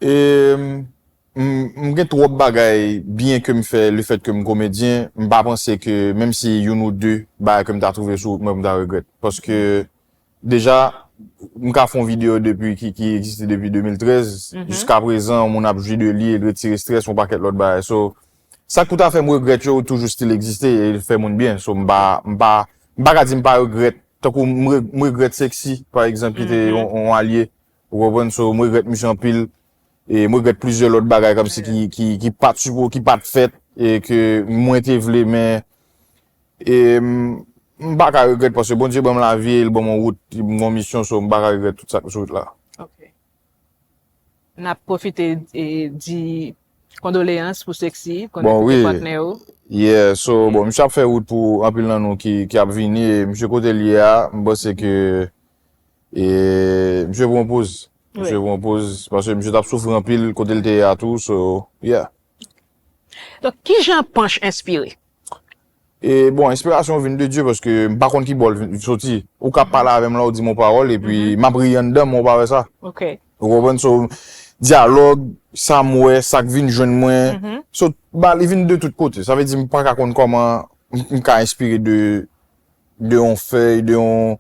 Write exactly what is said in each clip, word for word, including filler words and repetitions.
E, m, m gen twòp bagay byen ke m fè, lefèt ke m komedyen, m pa panse ke, menm si youn ou de bagay ke m ta twouve sou wout mwen, pou m ta regrèt. Paske, deja, m ka fè yon videyo depi, ki, ki egziste depi de mil trèz, jiska prezan, yon moun ap jwi de li, e l retire estrès, yon pakèt lòt bagay. So, sa k pou ta fè m regrèt yo, toujou still egziste, e l fè moun byen. So, m pa, m pa, m pa ka di m pa regrèt. Tankou m re-, m regrèt Sexy, pa egzanp, ki te yon, yon alye. Ou konprann? So, m regrèt misye anpil. E m regrèt plizyè lòt bagay kòmsi ki, ki, ki pa t sipo-, ki pa t fèt, e ke mwen te vle, men, e m, m pa ka regrèt paske Bondye ban m lavi, e l ban m yon wout, e m gen yon misyon, so m pa ka regrèt tout sa k sou wout la. Ok. N ap pwofite e di kondoleyans pou Sexy, konnen se te patnè w. Yeah, so, bon, misye ap fè wout pou anpil nan nou ki, ki ap vini, e misye kote l ye a, m panse ke, e, misye pran poz. Misye pran poz, paske misye t ap soufri anpil kote l te ye a tou, so, yeah. Donk, kijan Panch enspire? E bon, enspirasyon vin de Dye paske m pa konn ki bò l vin soti. Ou ka pale avè m la, ou di m yon pawòl, epi m ap ri anndan m, ou pa wè sa. Ok. Ou konprann? So, dyalòg, sa m wè, sa k vin jwenn mwen. So, ba, li vin de tout kote. Sa vle di, m pa ka konn kòman m, m ka enspire de, de yon fèy, de yon,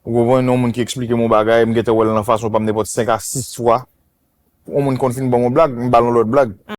ou konprann, yon moun ki eksplike m yon bagay, m gentan wè l nan fason pa m nenpòt senk a sis fwa. Yon moun konn fin ban m yon blag, m ba l yon lòt blag.